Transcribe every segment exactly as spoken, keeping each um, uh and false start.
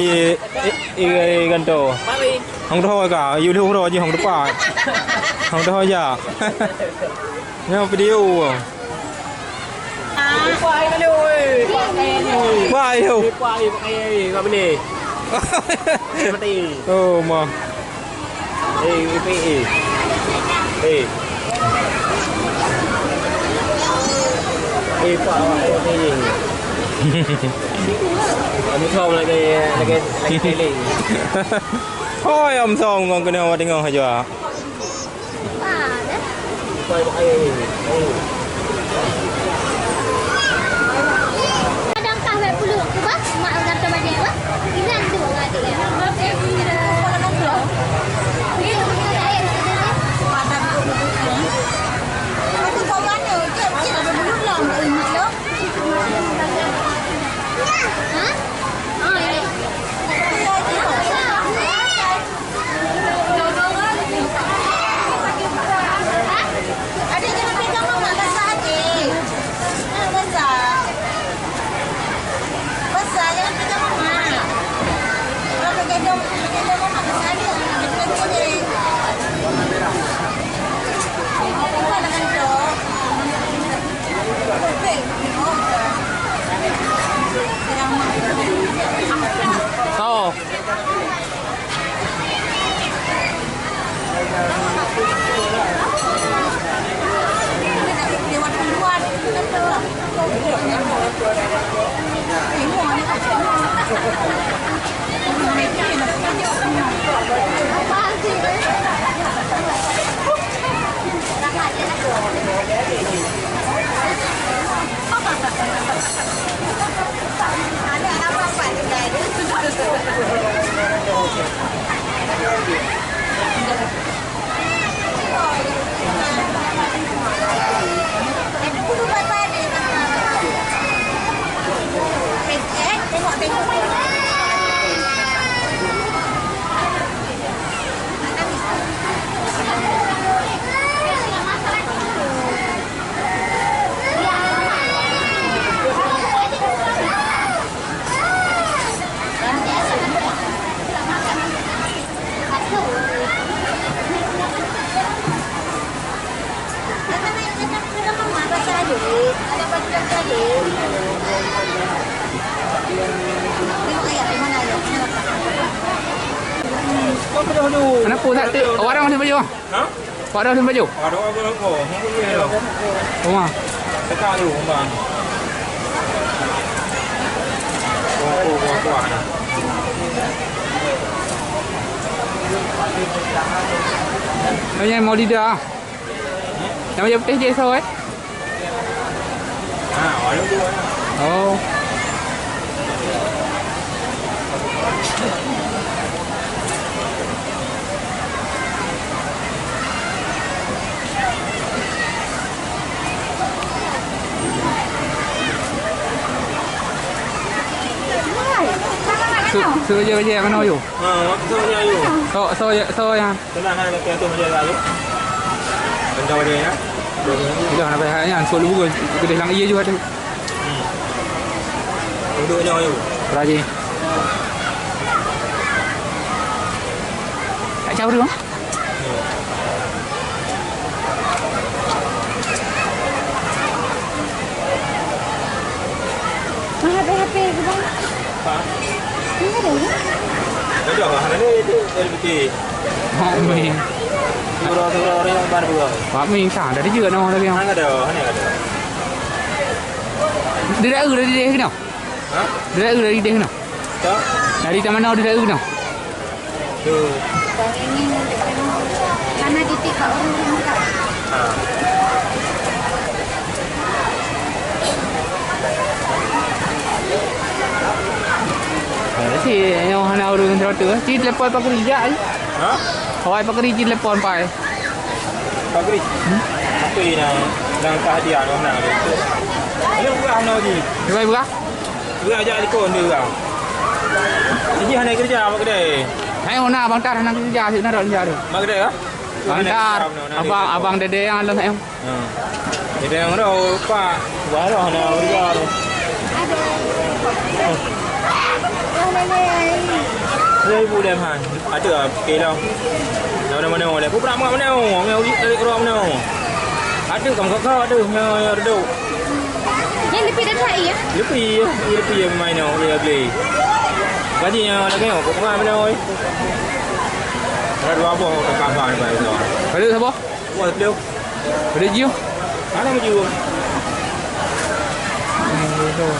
Eh, eh, eh, ganto. Hong doho ka, yu lheuh uroe jih hong depan. Hong doho ja. Nyoe video. Wah, yo. Oh, ma. Eh, eh, eh, eh. Eh. Eh, pak, awak tengok ni. Kamu tahu lagi, lagi, lagi keliling. Hoi, om song, ngong kena awak tengok aja. Kadang kah wek puluh aku bah, mak orang tu bajai bah. Ingat tu orang tu ya. Aku kau mana? Cek, cek ada belum lah, mak lo. Hah? Ah, ya. Oh. Kenapa tak tu? Orang masih baju. Ha? Pak dah baju? Ada apa apa? Hong boleh dah. Rumah. Dekat tu, rumah. Kuah, kuah, kuah, kuah. Ini mau lidah. Nama dia putih je, so, eh? Oh. Su-, su je, je, kena you. Ha, so je, you. So, so, so, ya. Tenang, hai, laki aku menjaga aku. Benda dia, ya. Dah, nak payah, ya. Suruh lu, gede lang iya juga tu. Hmm. Duduk je, you. Raji. Tak caur tu, ha? Mana H P, H P ke, Bang? Ha? Mana ada, ya? Ada, Bang. Ada ni, itu dari putih. Mak Min. Surau-surau orang yang baru, Bang. Mak Min, tak ada juga nama lagi, Bang. Mana ada, mana ada. Dia dah, dah, dah, dah, dah. Ha? Dia dah, dah, dah, dah. Tak? Dari taman awak dia dah, dah. Tu. Karena titik Pak Guru minta. Ha. Eh, si, yang hana urus trotoar, si telepon Pak Guru jak, eh. Ha? Awak Pak Guru si telepon, Pak, eh. Pak Guru? Hmm? Apa yang nang, nang kah dia, nang, nang dia? Dia bukan, nang, dia. Dia bukan? Geura jak likot dia orang. Jadi hana kerja mak kedai. Hai, hana, Bang Tar hana kerja, asyik narok kerja tu. Mak kedai kah? Bang Tar, abang, abang Dede yang alam, eh. Ha. Dede yang dah, Pak. Baru hana kerja tu. Lhèe ribu lé han. Adak pike lom. Nyang mana-mana lé. Peue brat mat mana? Nyang uji dari keurok mana? Adak kamoe kakak adak nyang, nyang reudok. Nyan leupie that hai, ya? Leupie, ya. Leupie, ya, pemain nyoe, ya, glé. Gaji nyang lagèe nyoe, peue brat mana, oi? Ada dua boh kakak abang, Pak, itu. Ada saboh? Wah, beliau. Pada jiôh. Mana meujeuet? Hmm, betul.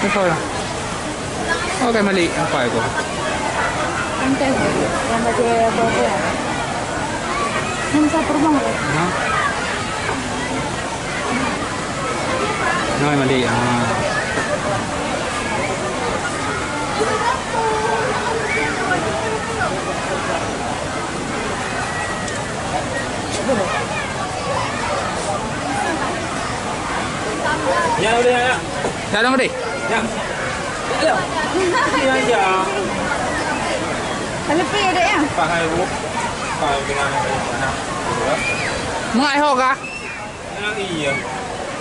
Betul lah. Oke, Malik, apa itu? Entah. Yang baju apa tu? Yang saya perbang tu. Ha? Nah, Malik. Ha. Ya, udah, ya. Salam, Dik. Ya. Ya, ya. Leupie, Dek, ya? Pakai, Bu. Pakai dengan anak. Mengai ho kah? Anak iya.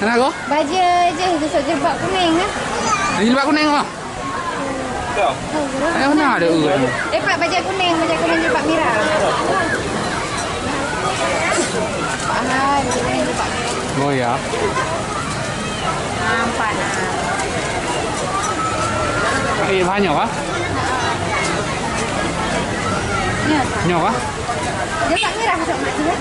Anak ko? Bajèe jih, jisok jilbab kuning, ya? Jilbab kuning, apa? Ayah mana ada urut ni? Eh, Pak, bajèe kuning, bajèe kuning jilbab mirah. Pak, hai, bajèe kuning jilbab mirah. Oh, ya. Nampak, nah. Eh, banyak kah? Ya. Nyoe kah? Jilbab mirah, masuk mak dia.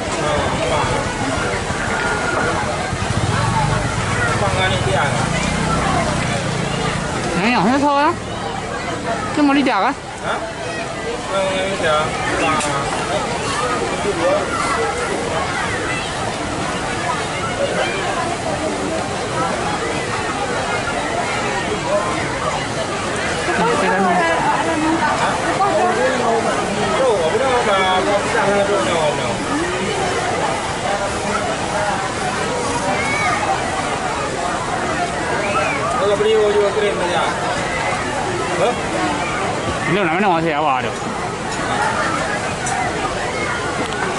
Nah, ya, saya tahu lah. Itu mau dijak kah? Hah? Kalau beli, oh, juga keren saja. Hah? Belum nak mana masih awal tu.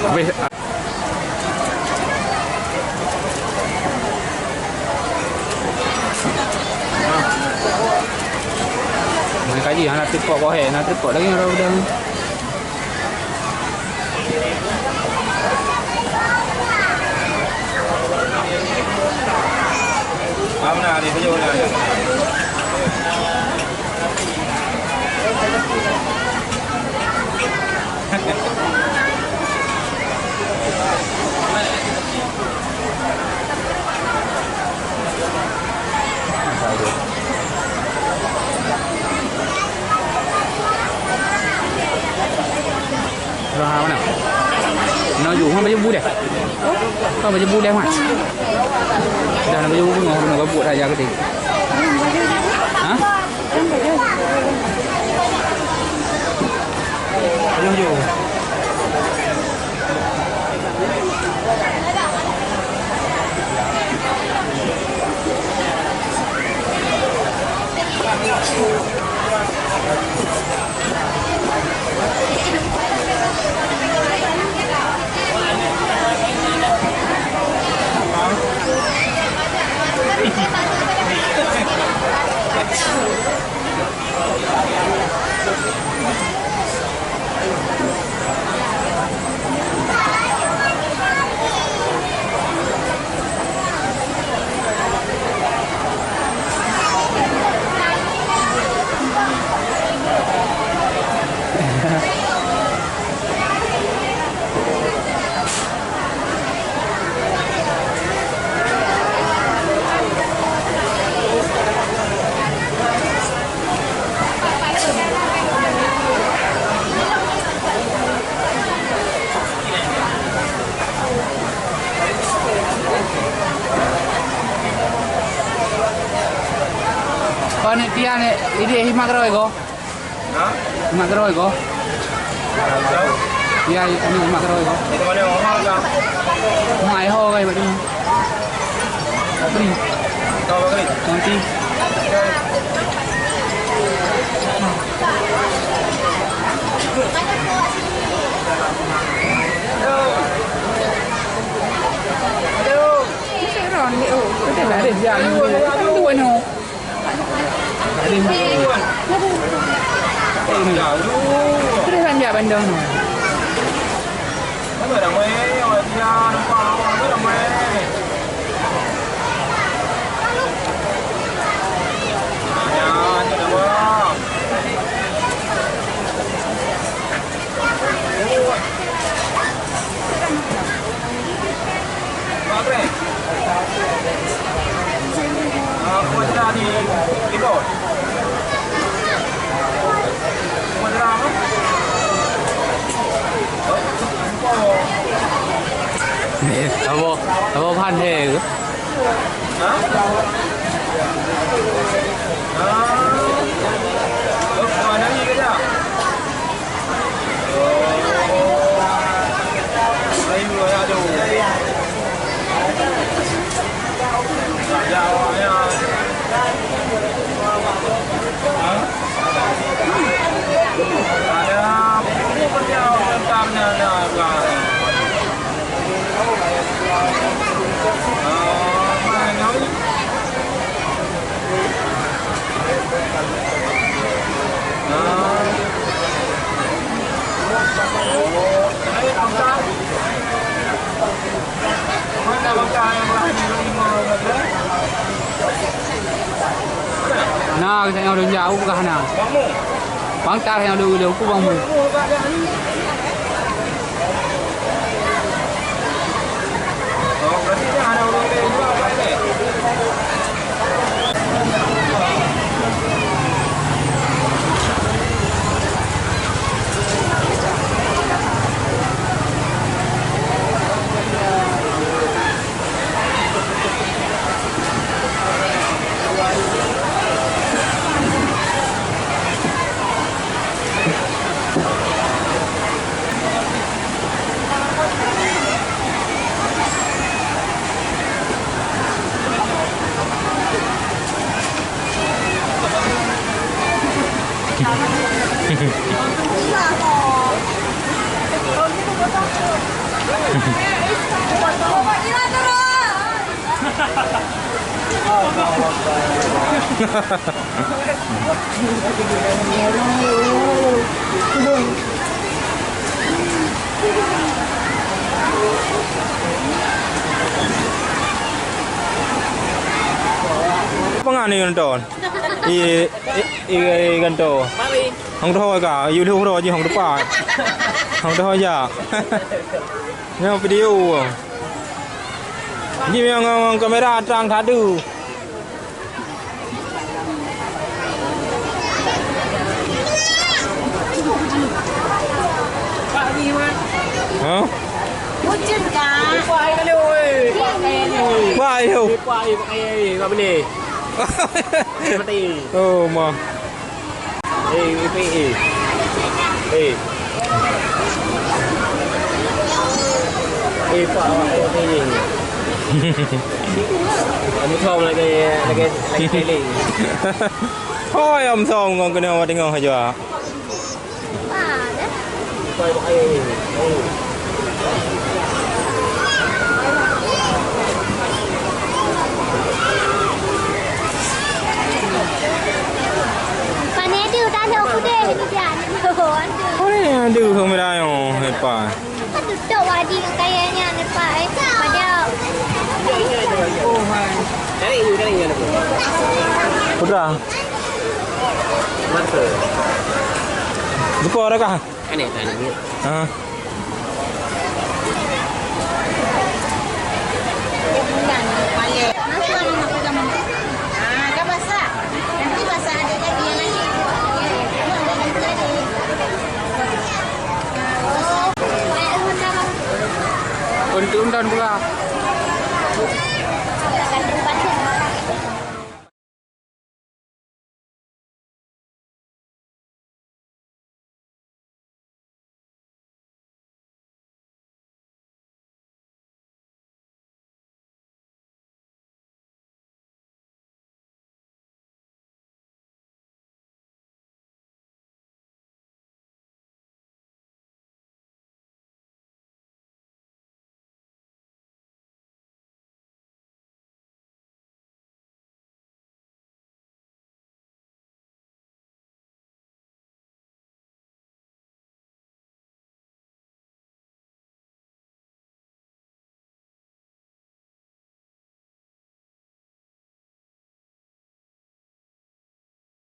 Habis. Mai kaji hana tripod ko he, hana tripod lagi orang udah. Dah mana? Nak ju, ha, baju bu deh. Ha, baju bu deh, Mat. Dah nak baju bu, nak, nak buat dah jaga deh. Ha? Baju ju. Panitia ni, ini himak roi ko. Ha? Mak keurôi ko. Ya, anu mak keurôi ko. Itu mana orang dah? Mak ai ho kai bak tu. Kering. Tahu kering? Nanti. Aduh. Aduh. Mesti orang ni, oh. Kita dah ada jam ni. Kita dua ni. Terus lanjak bandong. Saboh, saboh phan he. Na, kita nyang lôn jauh kah na? Bang Tar nyang lôn, lôn ku bang mu. Pengen ni nonton. Iya. Eh, eh, eh, ganto. Hong doh ka, yu lheuh uroe jih hong depan. Hong doh jak. Nyoe video. Jih nyang ngon kamera trang that deuh. Ha? Ucun ka. Wah, ayo. Mati. Oh, ma. Eh, eh, eh. Eh. Eh, Pak, awak tengok ni. Kamu tahu lagi, lagi, lagi trailing. Hoi, om som ngon kena awak tengok aja. Pane deuh, tanoh kudeh, ni dia, ni dia, aduh. Pane deuh, hong merayo, hepa. Kan tutup wadi kayaknya, hepa, eh. Pada. Putra. Buka dah kah? Aneh tak aneh. Ha. Untuk undang pula.